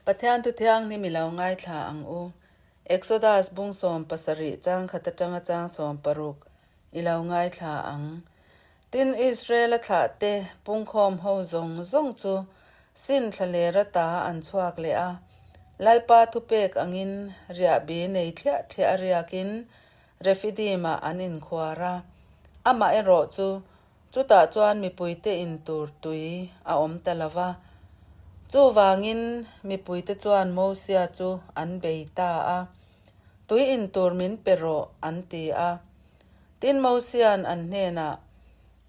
Pathian thu thianghlim i lo ngaithla ang u. Exodus bung 17 chang khat atanga chang 60 i lo ngaithla ang. Tin, Israela thlahte pungkhawm ho zawng zawng chu Sin thlaler ata an chhuak leh a. Lalpa thupek angin riahbi nei thliah thliah a riakin Refidim-ah an inkhuar a. Amaherawh chu Chutah chuan mipuite in tur tui a awm ta lo va. Chuvangin mipuite chuan Mosia chu an bei ta a, Tui in tur min pe rawh, an ti a. Tin, Mosia'n an hnenah,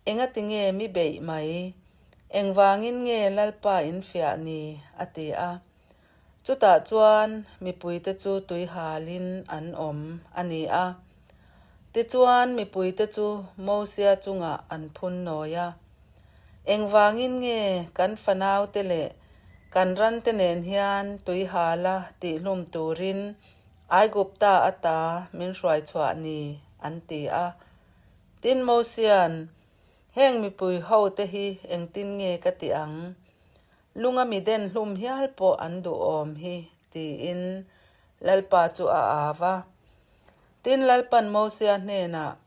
Engati nge mi beih mai? Engvangin nge Lalpa in fiah ni? a ti a. Chutah chuan mipuite chu tui halin an awm a ni a. Tichuan mipuite chu Mosia chungah an phun nawi a. Engvangin nge kan fanaute leh kan rante nen hian tui hala tihhlum turin Aigupta ata min hruai chhuah ni? an ti a. Tin Mosia'n, Heng mipui hote hi engtin nge ka tih ang? Lunga mi den hlum hial pawh an duhawm hi, tiin Lalpa chu a au a. Tin, Lalpan Mosia hnenah,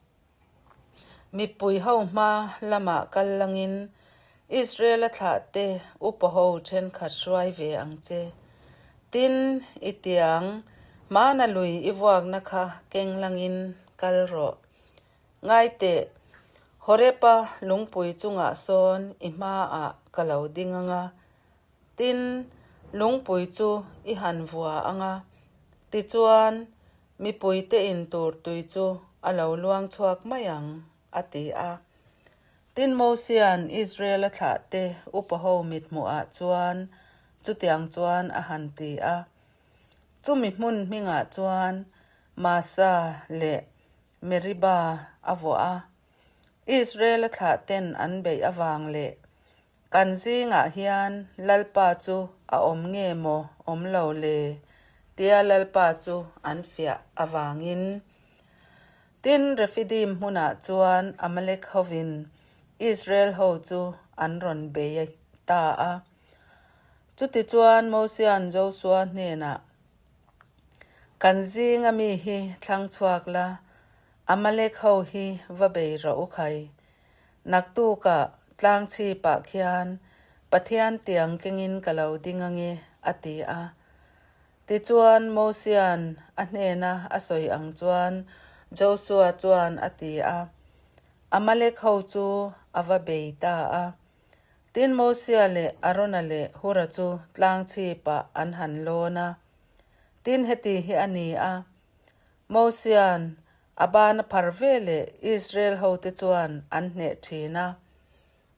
Mipui ho hma lamah kal langin Israela thlahte upa ho thenkhat hruai ve ang che. Tin, i tiang, hmana lui i vuakna kha keng langin kal rawh. Ngaiteh, Horeb-a lungpui chungah sawn i hmaah ka lo ding ang a, tin, lungpui chu i han vua ang a, tichuan, mipuite in tur tui chu a lo luang chhuak mai ang, a ti a. Tin, Mosia'n Israel-a thlahte upa ho mithmuhah chuan chutiang chuan a han ti a. Chumi hmun hmingah chuan Masa leh Meriba a vuah a, Israel-a thlahten an beih avang leh kan zingah hian Lalpa chu a awm nge maw awm lo le tia Lalpa chu an fiah avangin. Tin, Refidim hmunah chuan Amalek hovin Israel ho chu an rawn bei ta a. Chutichuan Mosia'n Josua hnenah, Kan zinga mi hi thlang chhuak la, Amalek ho hi va bei rawh u khai. Naktukah tlang chhipah khian Pathian tiang kengin ka lo ding ange, a ti a. Tichuan Mosia'n a hnena a sawi ang chuan Josua chuan a ti a. Amalek ho chu a va bei ta a. Tin, Mosia leh Arona leh Hura chu tlang chhipah an han lawn a. Tin, heti hi a ni a, Mosia'n a ban a phar ve leh Israel hote chuan an hneh thin a,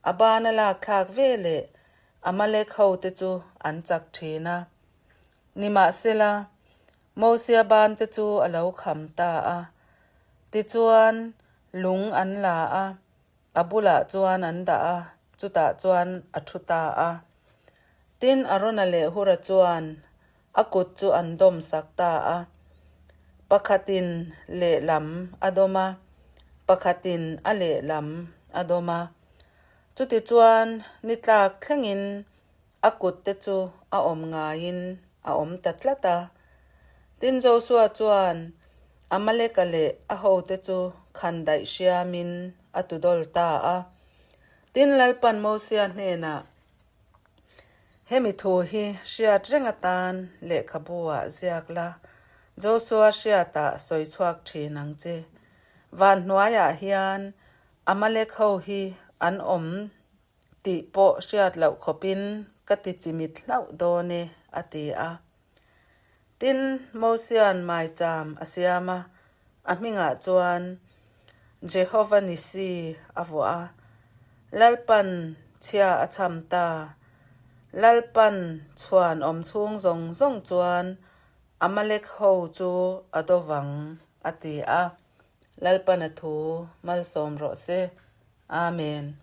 a ban a lak thlak ve leh Amalek hote chu an chak thin a. Nimahsela, Mosia bante chu a lo kham ta a. Tichuan, lung an la a, A bulah chuan an dah a, chutah chuan a thu ta a. Tin, Arona leh Hura chuan a kut chu an dawm sak ta a. Pakhatin lehlam a dawm a, pakhatin a lehlam a dawm a. Chutichuan ni tlak thlengin a kut te chu a awm ngaiin a awm ta tlat a. Tin, Josua chuan Amaleka leh a hote chu khan daih hriamin a tudawl ta a. Tin, Lalpan Mosia hnenah, Hemi thu hi hriat reng atan lehkhabu-ah ziak la, Josua hriatah sawi chhuak thin ang che. Van hnuaiah hian Amalek ho hi an awm tih pawh hriat loh khawpin ka ti chimit hlauh dawn e, a ti a. Tin, Mosia'n maicham a siam a, a hmingah chuan Jehova Nisi a vuah a, Lalpan chhia a chham ta. Lalpan chhuan awm chhung zawng zawng chuan Amalek ho chu a do vang, a ti a. Lalpan a thu malsawm rawh se. Amen.